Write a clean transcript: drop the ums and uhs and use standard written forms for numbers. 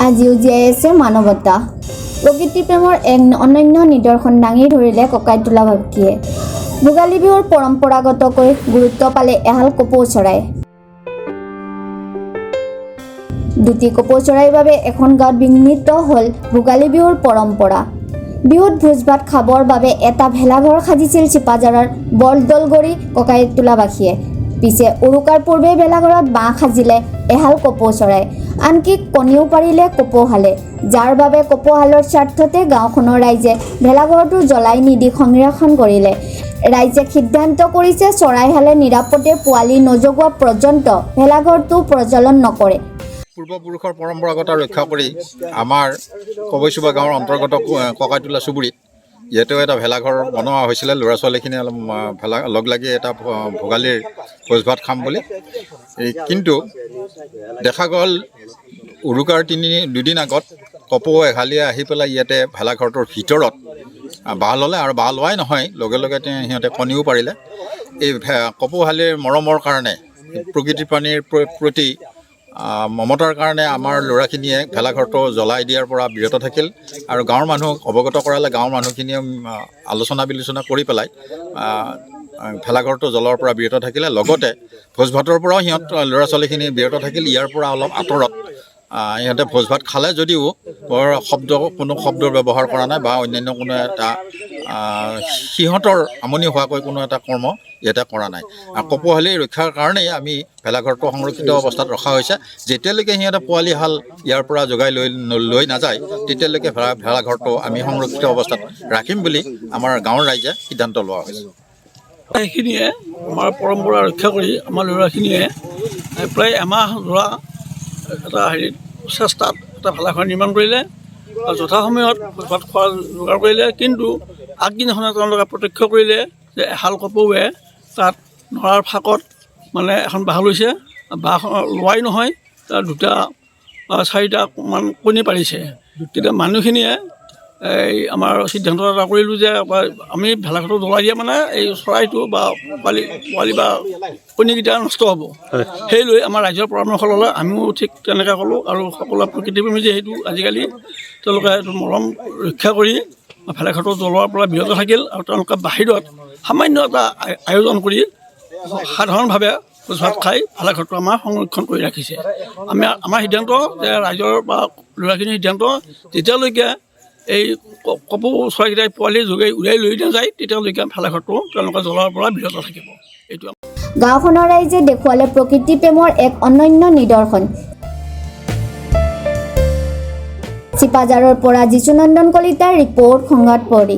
আজিও জীয়াই আছে মানৱতা। প্ৰকৃতি প্ৰেমৰ এক অনন্য নিদৰ্শন দাঙি ধৰিলে ককাইতোলাবাসীয়ে। ভোগালী বিহুৰ পৰম্পৰাগতকৈ গুৰুত্ব পালে এহাল কপৌ চৰাই। দুটি কপৌ চৰাইৰ বাবে এখন গাঁৱত বিঘ্নিত হ'ল ভোগালী বিহুৰ পৰম্পৰা। বিহুত ভোজ ভাত খাবৰ বাবে এটা ভেলাঘৰ সাজিছিল চিপাঝাৰৰ বৰদলগুৰি ককাইতোলাবাসীয়ে। পিছে উৰুকাৰ পূৰ্বে ভেলাঘৰত বাঁহ সাজিলে এহাল কপৌ চৰাই, আনকি কণীও পাৰিলে কপৌহালে। যাৰ বাবে কপৌহালৰ স্বাৰ্থতে গাঁওখনৰ ৰাইজে ভেলাঘৰটো জ্বলাই নিদি সংৰক্ষণ কৰিলে। ৰাইজে সিদ্ধান্ত কৰিছে, চৰাইহালে নিৰাপদে পোৱালি নজগোৱা পৰ্যন্ত ভেলাঘৰটো প্ৰজ্বলন নকৰে। পূৰ্বপুৰুষৰ পৰম্পৰাগত ৰক্ষা কৰি আমাৰ কবৈচুবা গাঁৱৰ অন্তৰ্গত ককাইতোলা চুবুৰীত ইয়াতেও এটা ভেলাঘৰ বনোৱা হৈছিলে। ল'ৰা ছোৱালীখিনি অলপ ভেলা লগ লাগি এটা ভোগালীৰ ভোজ ভাত খাম বুলি। এই কিন্তু দেখা গ'ল, উৰুকাৰ 2 দিন আগত কপৌ এহালিয়ে আহি পেলাই ইয়াতে ভেলাঘৰটোৰ ভিতৰত বাহ ল'লে আৰু বাহ লোৱাই নহয়, লগে লগে সিহঁতে কণীও পাৰিলে। এই কপৌহালিৰ মৰমৰ কাৰণে, প্ৰকৃতি প্ৰাণীৰ প্ৰতি মমতাৰ কাৰণে আমাৰ ল'ৰাখিনিয়ে ভেলাঘৰটো জ্বলাই দিয়াৰ পৰা বিৰত থাকিল আৰু গাঁৱৰ মানুহক অৱগত কৰালে। গাঁৱৰ মানুহখিনিয়ে আলোচনা বিলোচনা কৰি পেলাই ভেলাঘৰটো জ্বলোৱাৰ পৰা বিৰত থাকিলে। লগতে ভোজ ভাতৰ পৰাও সিহঁত ল'ৰা ছোৱালীখিনি বিৰত থাকিল। ইয়াৰ পৰা অলপ আঁতৰত সিহঁতে ভোজ ভাত খালে যদিও বৰ শব্দ, কোনো শব্দৰ ব্যৱহাৰ কৰা নাই বা অন্যান্য কোনো এটা সিহঁতৰ আমনি হোৱাকৈ কোনো এটা কৰ্ম ইয়াতে কৰা নাই। আৰু কপৌহালি ৰক্ষাৰ কাৰণেই আমি ভেলাঘৰটো সংৰক্ষিত অৱস্থাত ৰখা হৈছে। যেতিয়ালৈকে সিহঁতে পোৱালিহাল ইয়াৰ পৰা যোগাই লৈ লৈ নাযায়, তেতিয়ালৈকে ভেলাঘৰটো আমি সংৰক্ষিত অৱস্থাত ৰাখিম বুলি আমাৰ গাঁৱৰ ৰাইজে সিদ্ধান্ত লোৱা হৈছে। সেইখিনিয়ে আমাৰ পৰম্পৰা ৰক্ষা কৰি আমাৰ ল'ৰাখিনিয়ে প্ৰায় এমাহ জোৰা এটা হেৰিত চেষ্টাত এটা ভেলাঘৰ নিৰ্মাণ কৰিলে আৰু যথা সময়ত ভাত খোৱাৰ যোগাৰ কৰিলে। কিন্তু আগদিনাখনে তেওঁলোকে প্ৰত্যক্ষ কৰিলে যে এহাল কপৌৱে তাত নৰাৰ ফাঁকত মানে এখন বাহ লৈছে। বাহ লোৱাই নহয়, তাৰ দুটা বা চাৰিটামান কণী পাৰিছে। তেতিয়া মানুহখিনিয়ে এই আমাৰ সিদ্ধান্ত এটা কৰিলোঁ যে আমি ভেলাঘৰটো জ্বলাই দিয়া মানে এই চৰাইটো বা পোৱালি পোৱালি বা কণীকেইটা নষ্ট হ'ব। সেই লৈ আমাৰ ৰাইজৰ পৰামৰ্শ ল'লে। আমিও ঠিক তেনেকৈ ক'লোঁ আৰু সকলো প্ৰকৃতিপ্ৰেমী যিহেতু আজিকালি, তেওঁলোকে এইটো মৰম ৰক্ষা কৰি ভেলাঘৰটো জ্বলোৱাৰ পৰা বিৰত থাকিল আৰু তেওঁলোকে বাহিৰত সামান্য এটা আয়োজন কৰি সাধাৰণভাৱে ভোজ ভাত খাই ভেলাঘৰটো আমাৰ সংৰক্ষণ কৰি ৰাখিছে। আমি আমাৰ সিদ্ধান্ত যে ৰাইজৰ বা ল'ৰাখিনিৰ সিদ্ধান্ত, যেতিয়ালৈকে এই কপৌ চৰাইকেইটাই পোৱালি যোগাই উৰাই লৈ নাযায়, তেতিয়ালৈকে ভেলাঘৰটো তেওঁলোকে জ্বলোৱাৰ পৰা বিৰত থাকিব। এইটো গাঁওখনৰ ৰাইজে দেখুৱালে প্ৰকৃতি প্ৰেমৰ এক অনন্য নিদৰ্শন। চিপাঝাৰৰ পৰা যিচুনন্দন কলিতাৰ ৰিপৰ্ট, সংবাদ পৰি।